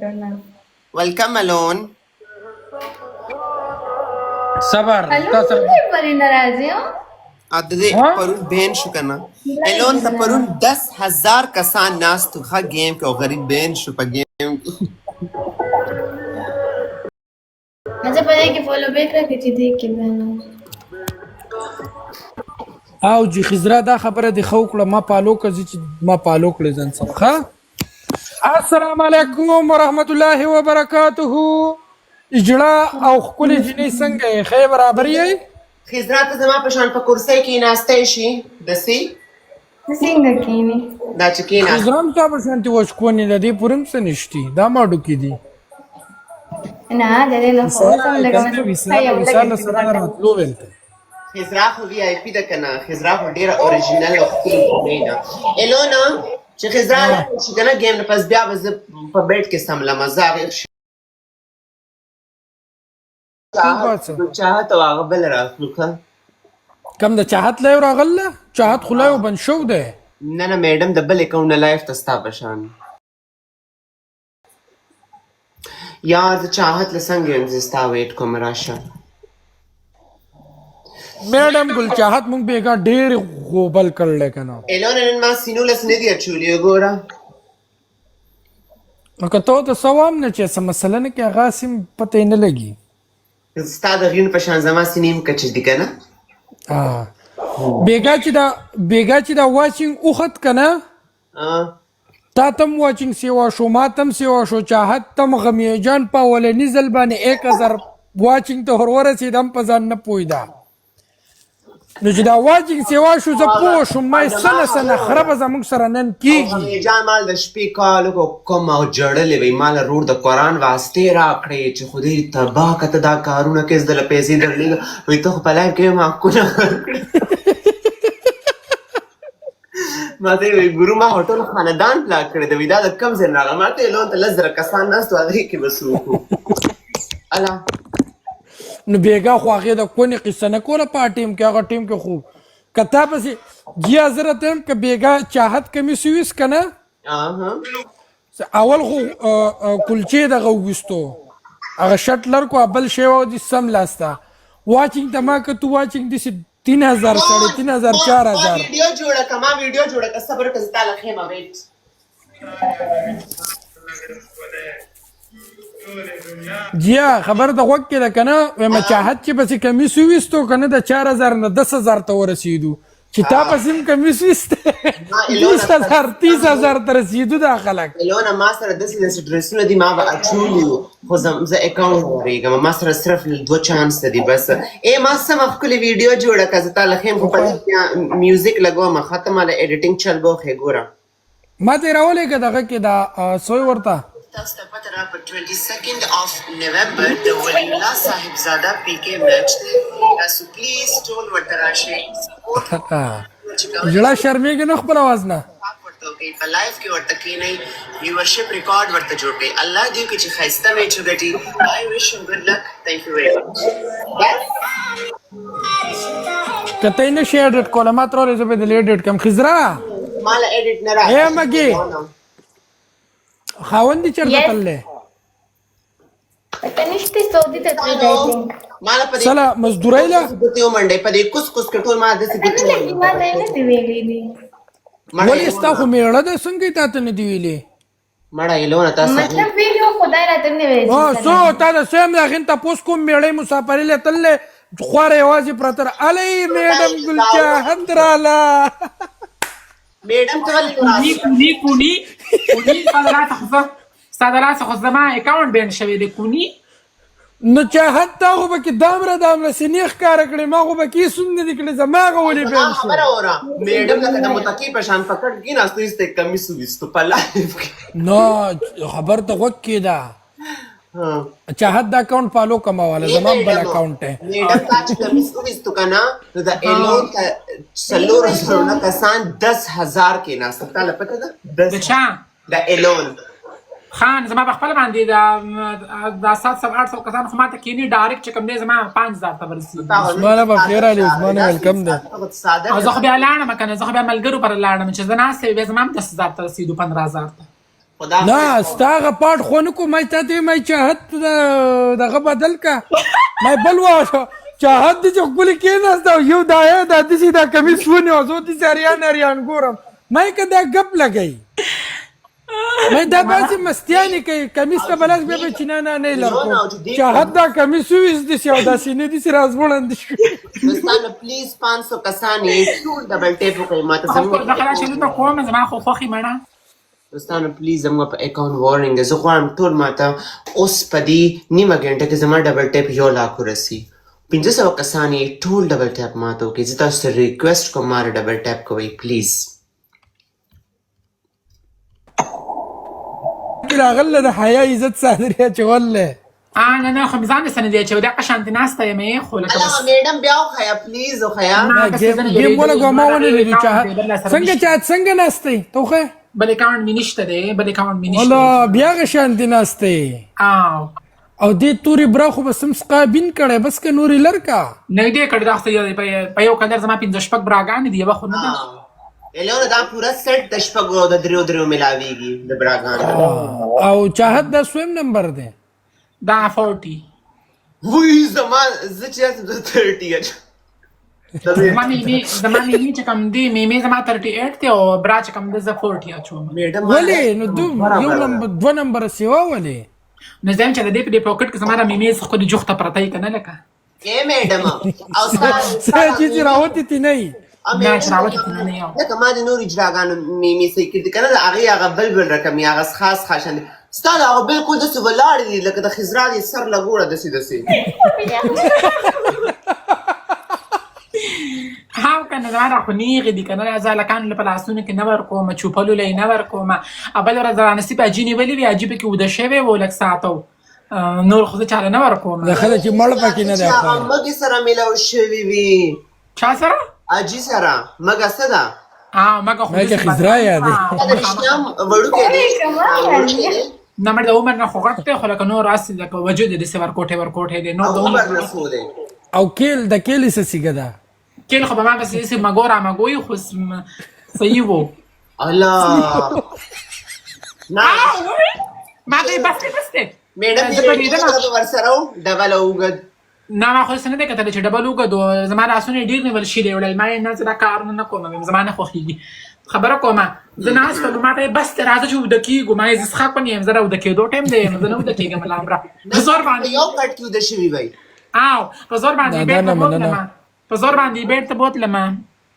کنه. ویلکم الون. صبر الون تاسو ولې پرې ناراض یو؟ د دې ها؟ پرون بین شو کنه. الون ته پرون 10,000 کسان ناست وو، ښه ګیم کې، او غریب بین شو په ګیم کې. زه په دې کې فالو بیک راکړه چې دې کې به نه. او جی خزرا، دا خبره دی خو کړه، ما پالو کزي چې ما پالو کړې ځان سره. ښه، السلام علیکم ورحمت الله وبرکاته. اجړه او ښکلې جینۍ، څنګه یې؟ ښه برابر یې؟ خزرا، ته زما په شان په کرسۍ کې ناستی شي دسي؟ څنګه کینی؟ دا چې کېناست. خزرا هم ستا په شانتې وچکونې ده، دې پورې هم څه نشتي، دا ماډو کې دي. نه، د دې نه خو اوس هم لږه وصال وصال سره راتلو ویل ته. خزرا خو وی آی پی ده کنه، خزرا خو ډیره اوریجنل او ښکلې جینۍ ده. الونا، چې خزرا شي کنه ګیم نه پس، بیا به زه په بیډ کې سملم. زه هغې چاهت او هغه بل راخلو، ښه؟ کم د چاهت لایو راغله؟ چاهت خو لایو بند شو دی. نه نه میډم، د بل اکاونټ نه لایف ته ستا په شان. یار، زه چاهت له څنګه یم؟ زه ستا ویټ کوم، راشه. میډم ګل چاهت مونږ بیګا ډیر غوبل کړل کنه. الونا، نن ما سینو لس نه دی اچولي، وګوره. نو که ته ته سوام نه چې څه مسله نه کې، هغه سیم پته یې نه لګي. ستا د غیون په شان زما سینې هم کچ دي کنه. بیګا چې دا واچینګ اوخت کنه، تا تم واچینګ سیوا شو، ما تم سیوا شو، چاهت تم، غمی جان په اولني ځل باندې 1000 واچینګ ته ور ورسېدم، په ځان نه پوهېده. نو چې دا واچینګ سیوا شو، زه پوه شوم، ما یې سنه سنه خره به زموږ سره نن کېږي. غمی جان مال د شپې کال وکړ کوم او جړلې وی، مال رور د قرآن واسطې راکړې چې خدای دې تباه که، ته دا کارونه کې زه له پیسې درلېږم. وی ته خو په لایف کې ما کونه ورکړې. ما ته وی ګورو، ما هوټل خاندان پلاک کړی دی. وی دا د کم ځای نه راغله؟ ما ته لون ته 10,000 کسان ناست وو، هغې کې به څوک وو الا. نو بیګا خو هغې د کونې قصه نه کوله په ټیم کې، هغه ټیم کې خو که تا پسې جیا زره ته هم که بیګا چاهت کمیس ویس که نه، اول خو کلچې دغه وګستو، هغه شټ لر کو بل شی و دي سم لاستا واچینګ ته ما که تو واچینګ دي 3000، 3500، 4000. ویډیو جوړه که، ما ویډیو جوړه که، صبر که، زه تا له خیمه ویټ. جیا، خبر د غوږ کې ده کنه؟ وایم چاهت چې پسې کمیس وویستو کنه، د 4000 نه 10,000 ته ورسېدو، چې تا پسې هم کمیس ویسته، 20,000، 30,000 ته رسېدو دا خلک. الونه، ما سره داسې داسې ډریسونه دي، ما به اچولي وو، خو زه اکاونټ ورېږم، ما سره صرف دوه چانس دي بس. ای ما سمه ښکلې ویډیو جوړه که، زه تا له ښیم، خو په دې کې میوزیک لګوم، ختمه له ایډیټینګ چل به وښې، ګوره. ما ته یې راولېږه دغه کې دا سوی ورته. تاسو ته پته را په 22nd of November د ولی الله صاحبزاده پی کې میچ دی، تاسو پلیز ټول ورته راشئ، سپورټ چې کولی ژړا شرمېږي نه خپل اواز نه. ورته وکړئ، په لایف کې ورته کښېنئ، ویورشپ ریکارډ ورته جوړ کړئ. الله دې وکړي چې ښایسته میچ وګټي. I wish him good luck. Thank you very much. بس. که ته یې نه شې ایډیټ کولی، ما ته راولې، زه به دې ایډیټ کړم. خضرا. ماله ایډیټ نه راځي. ای مګي، خاوند دې چېرته Yes. تللی؟ پته نشته، سعودي ته تللی دی، I think. ماله په دې سله مزدورۍ له ګوتې ومنډې، په دې کوس کوس کې ټول ما داسې پته ګوتې نه لګي، ما ته یې نه دی ویلي دي. ولې؟ ستا خو مېړه ده، څنګه یې تا ته نه دی ویلي؟ مړه ایلونه تاسو مطلب ویلي وو، خدای راته نه ویلي او چې څو تا د سیم د هغې نه تپوس کوم، مېړه یې مسافري له تللی، خواره یوازې پرته ده. الې میډم ګلچاهند راله. میډم ته ولې کونی کونی کونی کونی، ستا د لاسه خو زما اکاونټ بین شوی دی، کونی. نو چاهت، تا خو پکې دامره دامره سینې ښکاره کړې، ما خو پکې هېڅ هم نه دي کړې، زما هغه ولې زما بین شو؟ خبره اوره میډم، لکه د متقي په شان په کټ کېناستو، ایسته یې کمیس وویستو په لایف کې. نه، خبر ته غوږ کېده. چاهت، دا اکاونټ فالو کما والا زما بل اکاونټ دی. میډم، تا چې کمیس وویستو که نه، نو د ایلون ته 4000 نه کسان 10,000 کېناستل، تا له پته ده؟ د دس چا؟ د ایلون. خان، زما په خپل باندې دا دا 700 800 کسان خو ماته کینی ډایرکټ، چې کوم دی زما 5000 ته ورسیږي. عثمانه په خیر علي، عثمانه ویلکم دی. ساده. او زه خو بیا لاړم کنه، زه خو بیا ملګرو پر لاړم، چې زه ناست یم، بیا زما هم 10,000 ته رسېدو، 15,000 ته. خدا نه ستا هغه پاټ خو نه کوم، تا ته ما چاهت دغه بدل کا، ما بل واشه چاهت دې چې ښکلې کېناست او یو دا یې دا داسې دا کمیس ونیو، زه داسې اریان اریان ګورم، ما یې که دا ګپ لګوي، مې دا باسي مستیانې کوي، کمیس ته بلاس بیا به چې نه نه نه یې لر کوم. چاهت دا کمیس وویست داسې او داسې نه داسې راځوړند شو. دوستانو پلیز 500 کسان یې ټول ډبل ټیپ وکړئ ماته زموږ زه خلاص شې کوم، زما خو خوښي مړه. دوستانو پلیز زموږ په اکاونټ وارنګ، زه غواړم ټول ماته اوس په دې نیمه ګنټه کې زما ډبل ټیپ 1 لاک ورسي. 500 کسان یې ټول ډبل ټیپ ماته وکړي. زه تاسو ته ریکویسټ کوم ما ډبل ټیپ کوئ پلیز. راغله د حیا عزت څادر یې اچولی. نه نه خو مې ځان سره نه دی اچولی، دغه شانتې ناسته یم یې خو لکه بس. میډم بیا وښیه پلیز وښیه. ګیم ولګوه، ما ونه لیدو. چاهت څنګه، چاهت څنګه ناست دی ته وښیه. بل اکاونټ مې نشته دی، بل اکاونټ مې نشته. ولا بیا هغه شانتې ناست دی. او دې تورې برا خو به سم سقابین کړی، بس که نورې لر کا. نه دې کړی، دا خو په یو کلر زما 5 6 براګانې دي، یوه خو نه ده. الونه دا پوره سیټ د شپږو او د دریو دریو ملاویږي د براګانو. او چاهت دا سویم نمبر دی؟ دا 40. وای زما زه چې زه 30 اچ. زما میمې، زما میمې چې کوم دی، میمې زما 38 دی او برا چې کوم دی زه 40 اچوم. ولې نو یو نمبر دوه نمبر سیوا ولې؟ نو زه یم چې د دې په دې پاکټ کې زما د میمې څخه ښکلې جوخته پرته یې که نه لکه. ای میډم او ستا چې چې راوتې تې نه یي. نه چې راوتې تې نه یو. لکه ما د نورو اجراګانو میمې صحیح کړي دي که نه، د هغې هغه بل بل رقم یې هغه خاص خاص شان دی. ستا د هغه بالکل داسې ولاړې دي لکه د خضرا دې سر له ګوره داسې داسې. ها که نه زما دا خو نیغې دي که نه، زه هلکانو له په لاسونو کې نه ورکوم، چوپلو له یې نه ورکوم. بله ورځ رانصیب حاجي نیولې وي، حاجي پکې اوده شوی و لږ ساعت و، نور خو زه چاله نه ورکوم. د ښه ده چې مړ پکې نه دی. هغه مږې سره میلاو شوي وي. چا سره؟ حاجي سره. مږه څه ده؟ مږه خو مږه خضرا یادې. د رښتیا هم وړوکی دی، وړوکی دی. نه مړ د عمر نه خو غټ دی، خو لکه نور هسې لکه وجود یې داسې ورکوټی ورکوټی دی، نور د عمر نه څو دی. او کیل د کیلې څه سیګه ده؟ کیل خو به ما پسې داسې مګو را مګو یې خو صحیح وو. الله نه ما ته یې بس دی بس دی. میډم ورسره و ډبل اوږد. نه ما خو داسې نه دی کتلی چې ډبل اوږد و، زما لاسونه یې ډېر نیول شوي دی، وړل ما یې نه زه دا کارونه نه کوم، زما نه خوښېږي. خبره کومه زه ناست وم، ما ته یې بس دی راځه چې اوده کېږو، ما یې زه څښاک ونه یم، زه را اوده کېدو ټایم دی یم، زه نه اوده کېږم لا په زور باندې یو کټ کې اوده شوي وای. او په زور باندې بېرته بوتلم، په زور باندې بېرته بوتلم.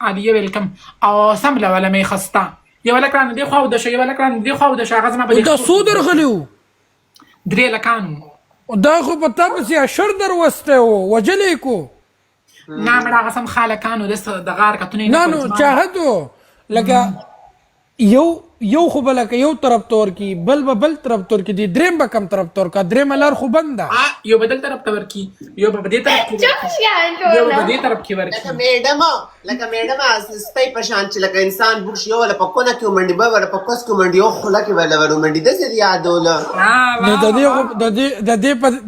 عالیه ویلکم او سم لوله مې خسته، یو هلک رانه دې خوا اوده شو، یو هلک رانه دې خوا اوده شو، هغه زما په دې دا څو درغلي وو؟ 3 هلکان وو. دا خو په تا پسې اشر در وستی و، وژلی یې کو. نه مړه هغه سم ښه هلکان وو، داسې د غار کتونه یې نه. نو چاهت و لکه یو یو خو به لکه یو طرف ته ورکي، بل به بل طرف ته ورکي، دی دریم به کم طرف ته ورکا، درېیمه لار خو بند ده. یو به دل طرف ته ورکي، یو به په دې طرف کې ورکي، یو به په دې طرف کې ورکي. لکه میډم، لکه میډم سپی په شان چې لکه انسان بوټ شي، یو وله په کونه کې ومنډي، بل وله په کوس کې ومنډي، یو خوله کې وله ور ومنډي، داسې دې یادوله. نو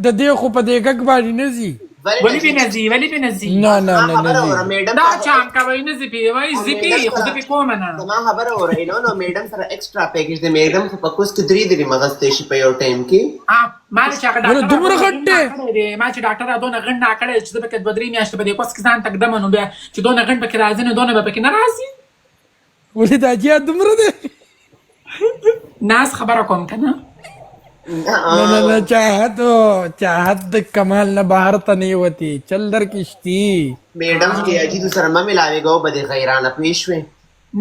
د دې خو په دې ګګ باندې نه ځي. ولې پې نه ځي؟ ولې پې نه ځي؟ نه نه نه نه ځي. دا چام کوي نه ځي پې، وایي ځي پې، خو زه پې کومه نه. زما خبره اورئ نو میډم سره ایکسټرا پیکج دی. میډم خو په کوس کې درې درې مغزتی شي په یو ټایم کې. ما چې هغه ډاکټر دومره غټ دی، ما چې ډاکټر را دونه غنډ نه کړی چې زه پکې 2 3 میاشتې په دې کوس کې ځان ته ږدم، نو بیا چې دونه غنډ پکې راځي نو دونه به پکې نه راځي. ولې دا جیا دومره دی؟ ناز خبره کوم که نه. نه نه نه چاهت چاهت د کمال نه بهر ته نه وتی، چل در کشتی. میډم کې اجي سره ما ملاويږي او به دې غیرانه پوه شوې.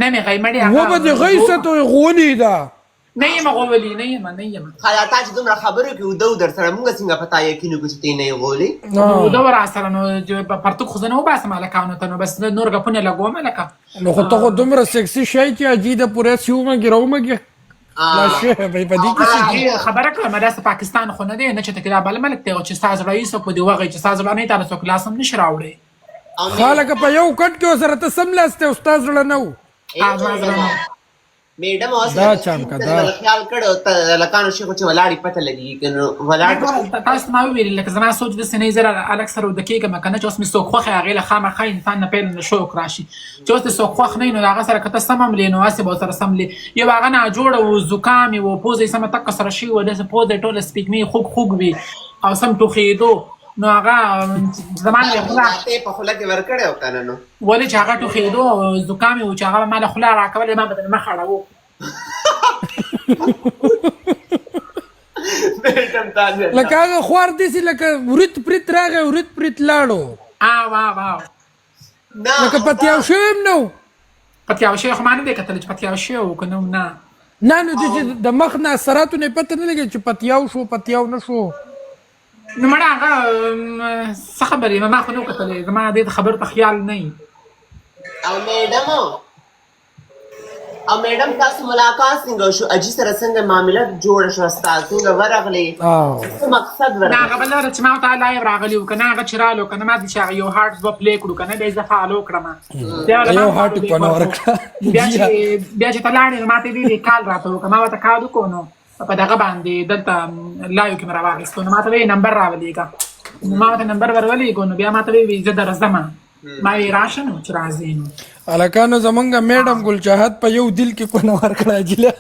نه مې غی مړې و به دې غی څه ته غولي ده. نه یم غولي، نه یم، نه یم. خلا تا چې دومره خبرو کې اوده در سره مونږ څنګه په تا یقین وکړو چې ته نه یې غولي؟ اوده ورسره نو پرتوګ خو زه نه وباسم هلکانو ته، نو بس نور ګپونه لګوم لکه. نو خو ته خو دومره سیکسي شی چې اجي د پوره سي ومږي راومږي. خبره کړم داسې پاکستان خو نه دی نه چې ته دا بل ملک دی چې ستا زړه یې څوک دې وغی، چې ستا زړه نه تا له څوک لاس هم نشي راوړی. خلک په یو کټ کې ورسره ته سم لاستی او ستا زړه نه و. زما زړه نه و. میډم اوس دا چم که دا. خیال کړو ته لکانو شیخ چې ولاړی پته لګي کنه ولاړ. تاسو ما وویل لکه زما سوچ داسې نه، زه هلک سره وده کېږم که نه، چې اوس مې څوک خوښ هغې له خامخا انسان نه پیل نه شوق راشي، چې اوس دې څوک خوښ نه وي نو د هغه سره که ته سم هم لې نو هسې به ورسره سم لې. یو هغه ناجوړه و، زکام یې و، پوزه یې سمه تکه سره شوې وه، داسې پوزه یې ټوله سپېږمې خوږ خوږ وي او سم ټوخېدو. نو هغه زما نه یې خوله په خوله کې ورکړی او کنه نو ولې چې هغه ټوخېدو او زکام یې و، چې هغه به ما له خوله راکولې، ما به ترې مخ اړوو. میډم تاسو لکه هغه خوار داسې لکه ورت پرت راغی، ورت پرت لاړو. آو آو آو. نه لکه پتیاو شوی هم نه و. پتیاو شوی خو ما نه دی کتلی چې پتیاو شوی و که نه و، نه. نه نو چې د مخ نه اثراتو نه پته نه لګي چې پتیاو شو پتیاو نه شو. نو مړه هغه څه خبرې، ما خو نه و کتلی، زما دې خبرو ته خیال نه وي. او میډم، او میډم تاسو ملاقات څنګه شو؟ اجي سره څنګه معامله جوړه شوه؟ ستاسو څنګه ورغلې؟ څه مقصد نه ورغلې؟ هغه بله ورځ چې ما ورته live راغلی و که نه، هغه چې رالو که نه، ما چې هغه یو heart دوه پلی کړو که نه، بیا یې زه follow کړم. بیا له ما یو heart follow په ورکړو. ورکړه. بیا چې ته لاړې نو ما ته یې ویلې call راته وکړه، ما ورته call وکړو نو په دغه باندې دلته live کې مې راواخیستو، نو ما ته ویې نمبر راولېږه، نو ما ورته نمبر ورولېږو، نو بیا ما ته ویې زه درځم، ما ویې راشه نو چې راځې نو. هلکانو زمونږ میډم ګل چاهت په یو دل کې کونه ورکړه عجیله.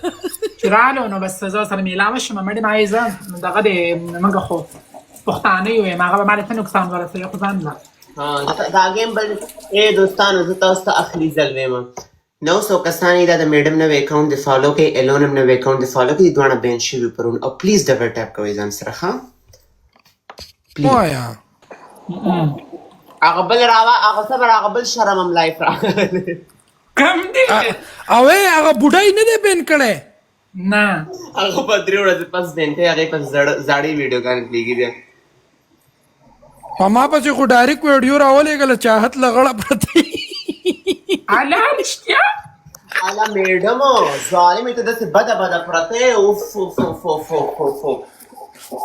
چې رالو نو بس زه سره میلاوه شوم، مړې ما یې زه دغه دی، موږ خو پښتانه یو، یم هغه به ما له څه نقصان ورسوي خو ځان له. دا ګیم بل. ای دوستانو، زه تاسو ته اخلي ځل وایم، 900 کسان یې دا د میډم نوی اکاونټ دی follow کړئ، ایلون هم نوی اکاونټ دی follow کړئ، دواړه ban شوي پرون، او please double tap کوئ ځان سره. ښه please. وایا. هغه بل راوا، هغه صبر، هغه بل شرم هم live راغلی. کم دی. او هغه بوډای نه دی ban کړی؟ نه. هغه په 3 ورځې پس ban کوي، هغې پس زاړې ویډیوګانې لیږي بیا. په ما پسې خو direct ویډیو راولېږله، چاهت له غړه پرته. اله رښتیا؟ اله میډم ظالمې ته داسې بده بده پرته یې، اوف اوف اوف اوف اوف اوف.